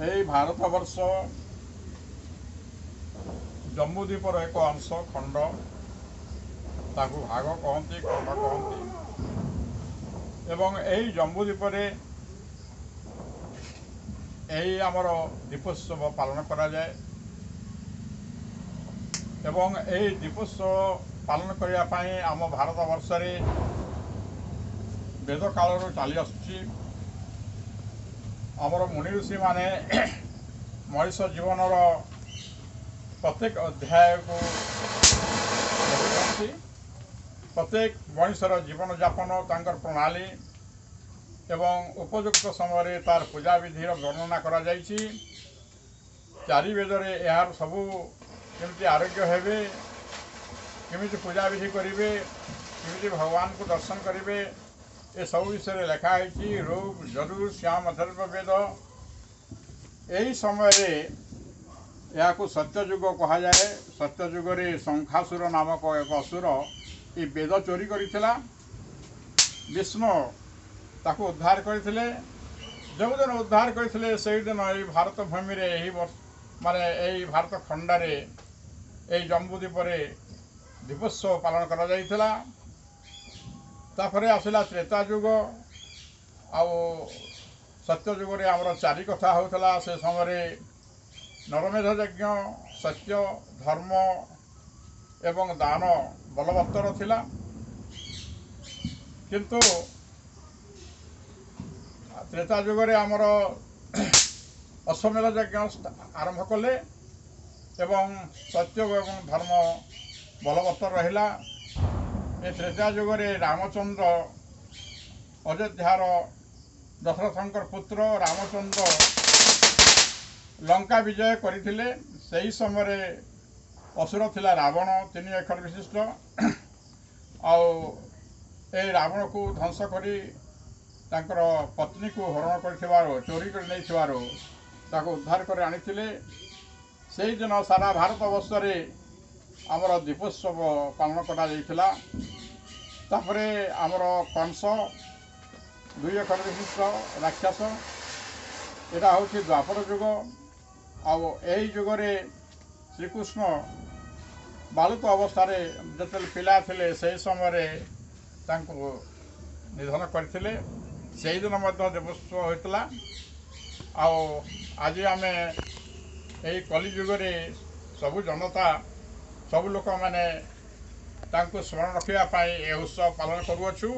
ଏଇ ଭାରତବର୍ଷ ଜମ୍ବୁଦ୍ୱୀପର ଏକ ଅଂଶ, ଖଣ୍ଡ, ତାକୁ ଭାଗ କହନ୍ତି, ଖଣ୍ଡ କହନ୍ତି। ଏବଂ ଏହି ଜମ୍ବୁଦ୍ୱୀପରେ ଏହି ଆମର ଦୀପୋତ୍ସବ ପାଳନ କରାଯାଏ। ଏବଂ ଏହି ଦୀପୋତ୍ସବ ପାଳନ କରିବା ପାଇଁ ଆମ ଭାରତବର୍ଷରେ ବେଦ କାଳରୁ ଚାଲି ଆସୁଛି। ଆମର ମୁନି ଋଷିମାନେ ମଣିଷ ଜୀବନର ପ୍ରତ୍ୟେକ ଅଧ୍ୟାୟକୁ ଲେଖିଛନ୍ତି। ପ୍ରତ୍ୟେକ ମଣିଷର ଜୀବନଯାପନ, ତାଙ୍କର ପ୍ରଣାଳୀ ଏବଂ ଉପଯୁକ୍ତ ସମୟରେ ତାର ପୂଜାବିଧିର ବର୍ଣ୍ଣନା କରାଯାଇଛି। ଚାରି ବେଦରେ ଏହାର ସବୁ କେମିତି ଆରୋଗ୍ୟ ହେବେ, କେମିତି ପୂଜାବିଧି କରିବେ, କେମିତି ଭଗବାନଙ୍କୁ ଦର୍ଶନ କରିବେ, ଏସବୁ ବିଷୟରେ ଲେଖା ହେଇଛି। ଋଗ, ଯଜୁଃ, ଶ୍ୟାମ, ଅଥର୍ବ ବେଦ। ଏହି ସମୟରେ ଏହାକୁ ସତ୍ୟଯୁଗ କୁହାଯାଏ। ସତ୍ୟଯୁଗରେ ଶଙ୍ଖାସୁର ନାମକ ଏକ ଅସୁର ଏ ବେଦ ଚୋରି କରିଥିଲା। ବିଷ୍ଣୁ ତାକୁ ଉଦ୍ଧାର କରିଥିଲେ। ଯେଉଁଦିନ ଉଦ୍ଧାର କରିଥିଲେ, ସେଇଦିନ ଏଇ ଭାରତ ଭୂମିରେ, ଏହି ବର୍ଷ ମାନେ ଏଇ ଭାରତ ଖଣ୍ଡରେ, ଏଇ ଜମ୍ବୁଦ୍ୱୀପରେ ଦୀପୋତ୍ସବ ପାଳନ କରାଯାଇଥିଲା। ତାପରେ ଆସିଲା ତ୍ରେତା ଯୁଗ। ଆଉ ସତ୍ୟଯୁଗରେ ଆମର ଚାରି କଥା ହେଉଥିଲା। ସେ ସମୟରେ ନରମେଧ ଯଜ୍ଞ, ସତ୍ୟ, ଧର୍ମ ଏବଂ ଦାନ ବଳବତ୍ତର ଥିଲା। କିନ୍ତୁ ତ୍ରେତା ଯୁଗରେ ଆମର ଅଶ୍ୱମେଧ ଯଜ୍ଞ ଆରମ୍ଭ କଲେ ଏବଂ ସତ୍ୟ ଏବଂ ଧର୍ମ ବଳବତ୍ତର ରହିଲା। ଏ ତ୍ରେତା ଯୁଗରେ ରାମଚନ୍ଦ୍ର, ଅଯୋଧ୍ୟାର ଦଶରଥଙ୍କର ପୁତ୍ର ରାମଚନ୍ଦ୍ର ଲଙ୍କା ବିଜୟ କରିଥିଲେ। ସେହି ସମୟରେ ଅସୁର ଥିଲା ରାବଣ, 3 ଅକ୍ଷର ବିଶିଷ୍ଟ। ଆଉ ଏଇ ରାବଣକୁ ଧ୍ୱଂସ କରି ତାଙ୍କର ପତ୍ନୀକୁ ହରଣ କରିଥିବାରୁ, ଚୋରି କରି ନେଇଥିବାରୁ ତାକୁ ଉଦ୍ଧାର କରି ଆଣିଥିଲେ। ସେଇଦିନ ସାରା ଭାରତବର୍ଷରେ ଆମର ଦୀପୋତ୍ସବ ପାଳନ କରାଯାଇଥିଲା। ତାପରେ ଆମର କଂସ, 2 ଅକ୍ଷର ବିଶିଷ୍ଟ ରାକ୍ଷସ। ଏଇଟା ହେଉଛି ଦ୍ୱାପର ଯୁଗ। ଆଉ ଏହି ଯୁଗରେ ଶ୍ରୀକୃଷ୍ଣ ବାଳୁତ ଅବସ୍ଥାରେ ଯେତେବେଳେ ପିଲା ଥିଲେ, ସେହି ସମୟରେ ତାଙ୍କୁ ନିଧନ କରିଥିଲେ। ସେଇଦିନ ମଧ୍ୟ ଦୀପୋତ୍ସବ ହୋଇଥିଲା। ଆଉ ଆଜି ଆମେ ଏହି କଲିଯୁଗରେ ସବୁ ଜନତା, ସବୁ ଲୋକମାନେ ତାଙ୍କୁ ସ୍ମରଣ ରଖିବା ପାଇଁ ଏ ଉତ୍ସବ ପାଳନ କରୁଅଛୁ।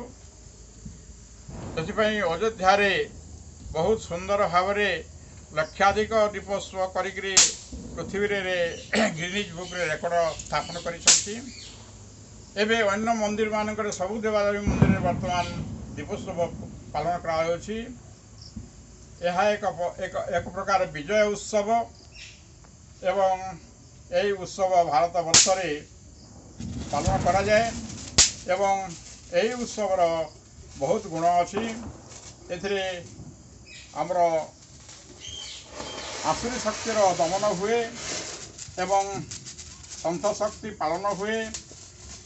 ସେଥିପାଇଁ ଅଯୋଧ୍ୟାରେ ବହୁତ ସୁନ୍ଦର ଭାବରେ ଲକ୍ଷାଧିକ ଦୀପୋତ୍ସବ କରିକିରି ପୃଥିବୀରେ ଗିନିଜ୍ ବୁକ୍ରେ ରେକର୍ଡ଼ ସ୍ଥାପନ କରିଛନ୍ତି। ଏବେ ଅନ୍ୟ ମନ୍ଦିରମାନଙ୍କରେ, ସବୁ ଦେବାଦେବୀ ମନ୍ଦିରରେ ବର୍ତ୍ତମାନ ଦୀପୋତ୍ସବ ପାଳନ କରାଯାଉଛି। ଏହା ଏକ ପ୍ରକାର ବିଜୟ ଉତ୍ସବ ଏବଂ ଏହି ଉତ୍ସବ ଭାରତବର୍ଷରେ ପାଳନ କରାଯାଏ। ଏବଂ ଏହି ଉତ୍ସବର ବହୁତ ଗୁଣ ଅଛି। ଏଥିରେ ଆମର ଆସୁରୀ ଶକ୍ତିର ଦମନ ହୁଏ ଏବଂ ସନ୍ଥ ଶକ୍ତି ପାଳନ ହୁଏ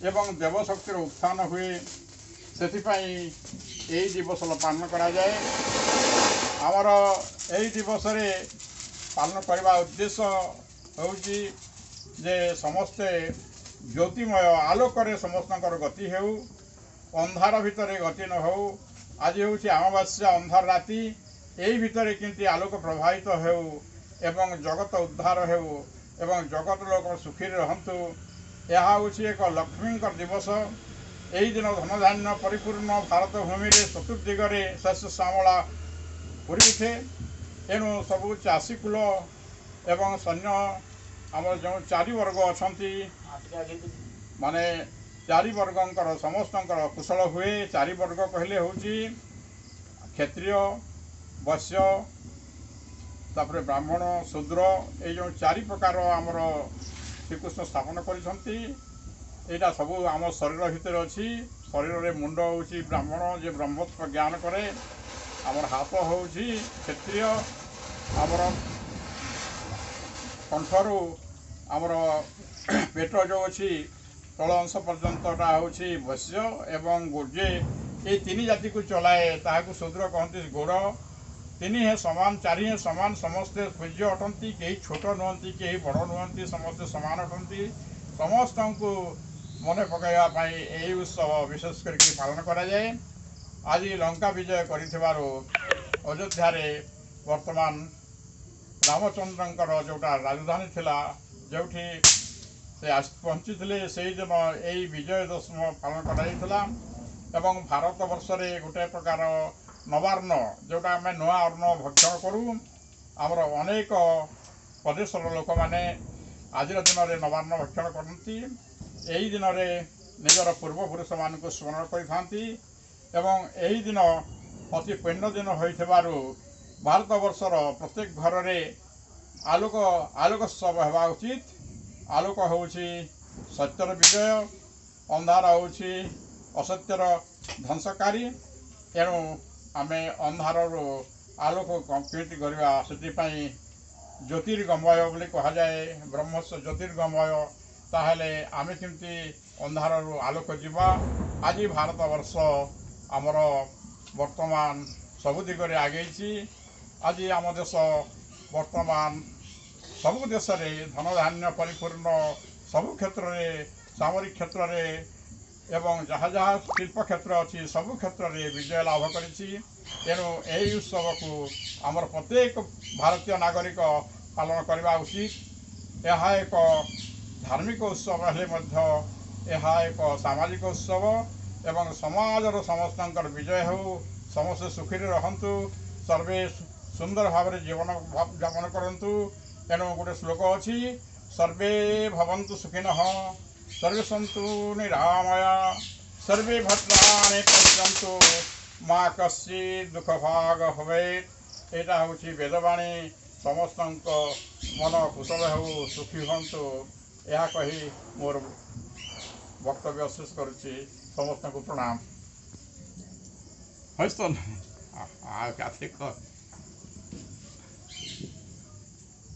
ଏବଂ ଦେବଶକ୍ତିର ଉତ୍ଥାନ ହୁଏ। ସେଥିପାଇଁ ଏହି ଦିବସ ପାଳନ କରାଯାଏ। ଆମର ଏହି ଦିବସରେ ପାଳନ କରିବା ଉଦ୍ଦେଶ୍ୟ ହେଉଛି ଯେ ସମସ୍ତେ ଜ୍ୟୋତିମୟ ଆଲୋକରେ ସମସ୍ତଙ୍କର ଗତି ହେଉ, ଅନ୍ଧାର ଭିତରେ ଗତି ନ ହେଉ। ଆଜି ହେଉଛି ଅମାବାସ୍ୟା, ଅନ୍ଧାର ରାତି। ଏହି ଭିତରେ କେମିତି ଆଲୋକ ପ୍ରବାହିତ ହେଉ ଏବଂ ଜଗତ ଉଦ୍ଧାର ହେଉ ଏବଂ ଜଗତ ଲୋକ ସୁଖୀରେ ରହନ୍ତୁ। ଏହା ହେଉଛି ଏକ ଲକ୍ଷ୍ମୀଙ୍କ ଦିବସ। ଏହି ଦିନ ଧନଧାନ୍ୟ ପରିପୂର୍ଣ୍ଣ ଭାରତ ଭୂମିରେ ଚତୁର୍ଦିଗରେ ଶସ୍ୟ ଶ୍ୟାମଳା ପୁରି ଉଠେ। ଏଣୁ ସବୁ ଚାଷୀ କୂଳ ଏବଂ ସୈନ୍ୟ ଆମର ଯେଉଁ ଚାରି ବର୍ଗ ଅଛନ୍ତି, ମାନେ ଚାରି ବର୍ଗଙ୍କର ସମସ୍ତଙ୍କର କୁଶଳ ହୁଏ। ଚାରି ବର୍ଗ କହିଲେ ହେଉଛି କ୍ଷତ୍ରିୟ, ବୈଶ୍ୟ, ତାପରେ ବ୍ରାହ୍ମଣ, ଶୂଦ୍ର। ଏଇ ଯେଉଁ ଚାରି ପ୍ରକାର ଆମର ଶ୍ରୀକୃଷ୍ଣ ସ୍ଥାପନ କରିଛନ୍ତି, ଏଇଟା ସବୁ ଆମ ଶରୀର ଭିତରେ ଅଛି। ଶରୀରରେ ମୁଣ୍ଡ ହେଉଛି ବ୍ରାହ୍ମଣ, ଯିଏ ବ୍ରହ୍ମତ୍ୱ ଜ୍ଞାନ କରେ। ଆମର ହାତ ହେଉଛି କ୍ଷତ୍ରିୟ। ଆମର କଣ୍ଠରୁ ଆମର ପେଟ ଯେଉଁ ଅଛି ତଳ ଅଂଶ ପର୍ଯ୍ୟନ୍ତଟା ହେଉଛି ବୈଶ୍ୟ, ଏବଂ ଯିଏ ଏଇ ତିନି ଜାତିକୁ ଚଲାଏ ତାହାକୁ ଶୂଦ୍ର କହନ୍ତି। ଗୋଡ଼ ତିନି ହେଁ ସମାନ, ଚାରି ହେଁ ସମାନ, ସମସ୍ତେ ପୂଜ୍ୟ ଅଟନ୍ତି। କେହି ଛୋଟ ନୁହନ୍ତି, କେହି ବଡ଼ ନୁହନ୍ତି, ସମସ୍ତେ ସମାନ ଅଟନ୍ତି। ସମସ୍ତଙ୍କୁ ମନେ ପକାଇବା ପାଇଁ ଏହି ଉତ୍ସବ ବିଶେଷ କରିକି ପାଳନ କରାଯାଏ। ଆଜି ଲଙ୍କା ବିଜୟ କରିଥିବାରୁ ଅଯୋଧ୍ୟାରେ ବର୍ତ୍ତମାନ ରାମଚନ୍ଦ୍ରଙ୍କର ଯେଉଁଟା ରାଜଧାନୀ ଥିଲା, ଯେଉଁଠି ସେ ଆସି ପହଞ୍ଚିଥିଲେ, ସେଇଦିନ ଏଇ ବିଜୟ ଦଶମ ପାଳନ କରାଯାଇଥିଲା। ଏବଂ ଭାରତ ବର୍ଷରେ ଗୋଟେ ପ୍ରକାର ନବାର୍ଣ୍ଣ, ଯେଉଁଟା ଆମେ ନୂଆ ଅନ୍ନ ଭକ୍ଷଣ କରୁ, ଆମର ଅନେକ ପ୍ରଦେଶର ଲୋକମାନେ ଆଜିର ଦିନରେ ନବାନ୍ନ ଭକ୍ଷଣ କରନ୍ତି। ଏହି ଦିନରେ ନିଜର ପୂର୍ବପୁରୁଷମାନଙ୍କୁ ସ୍ମରଣ କରିଥାନ୍ତି ଏବଂ ଏହି ଦିନ ଅତି ପୁଣ୍ୟ ଦିନ ହୋଇଥିବାରୁ ଭାରତବର୍ଷର ପ୍ରତ୍ୟେକ ଘରରେ ଆଲୋକୋତ୍ସବ ହେବା ଉଚିତ। ଆଲୋକ ହେଉଛି ସତ୍ୟର ବିଜୟ, ଅନ୍ଧାର ହେଉଛି ଅସତ୍ୟର ଧ୍ୱଂସକାରୀ। ତେଣୁ ଆମେ ଅନ୍ଧାରରୁ ଆଲୋକ କେମିତି କରିବା, ସେଥିପାଇଁ ଜ୍ୟୋତିର୍ଗମୟ ବୋଲି କୁହାଯାଏ। ବ୍ରହ୍ମସ୍ୟ ଜ୍ୟୋତିର୍ଗମୟ। ତାହେଲେ ଆମେ କେମିତି ଅନ୍ଧାରରୁ ଆଲୋକ ଯିବା? ଆଜି ଭାରତବର୍ଷ ଆମର ବର୍ତ୍ତମାନ ସବୁ ଦିଗରେ ଆଗେଇଛି। ଆଜି ଆମ ଦେଶ ବର୍ତ୍ତମାନ ସବୁ ଦେଶରେ ଧନଧାନ୍ୟ ପରିପୂର୍ଣ୍ଣ, ସବୁ କ୍ଷେତ୍ରରେ, ସାମରିକ କ୍ଷେତ୍ରରେ ଏବଂ ଯାହା ଯାହା ଶିଳ୍ପ କ୍ଷେତ୍ର ଅଛି ସବୁ କ୍ଷେତ୍ରରେ ବିଜୟ ଲାଭ କରିଛି। ତେଣୁ ଏହି ଉତ୍ସବକୁ ଆମର ପ୍ରତ୍ୟେକ ଭାରତୀୟ ନାଗରିକ ପାଳନ କରିବା ଉଚିତ। ଏହା ଏକ ଧାର୍ମିକ ଉତ୍ସବ ହେଲେ ମଧ୍ୟ ଏହା ଏକ ସାମାଜିକ ଉତ୍ସବ ଏବଂ ସମାଜର ସମସ୍ତଙ୍କର ବିଜୟ ହେଉ, ସମସ୍ତେ ସୁଖୀରେ ରହନ୍ତୁ, ସର୍ବେ ସୁନ୍ଦର ଭାବରେ ଜୀବନ ଯାପନ କରନ୍ତୁ। ତେଣୁ ଗୋଟେ ଶ୍ଲୋକ ଅଛି, ସର୍ବେ ଭବନ୍ତୁ ସୁଖିନଃ, ସର୍ବେ ସନ୍ତୁ ନିରାମୟା, ସର୍ବେ ଭଦ୍ରାଣି ପଶ୍ୟନ୍ତୁ, ମା କଶ୍ଚିତ୍ ଦୁଃଖ ଭାଗ ଭବେତ୍। ଏଇଟା ହେଉଛି ବେଦବାଣୀ। ସମସ୍ତଙ୍କ ମନ କୁଶଳ ହେଉ, ସୁଖୀ ହୁଅନ୍ତୁ, ଏହା କହି ମୋର ବକ୍ତବ୍ୟ ଶେଷ କରୁଛି। ସମସ୍ତଙ୍କୁ ପ୍ରଣାମ। ହଇସ୍ତ ଆଉ କାତେ କହ।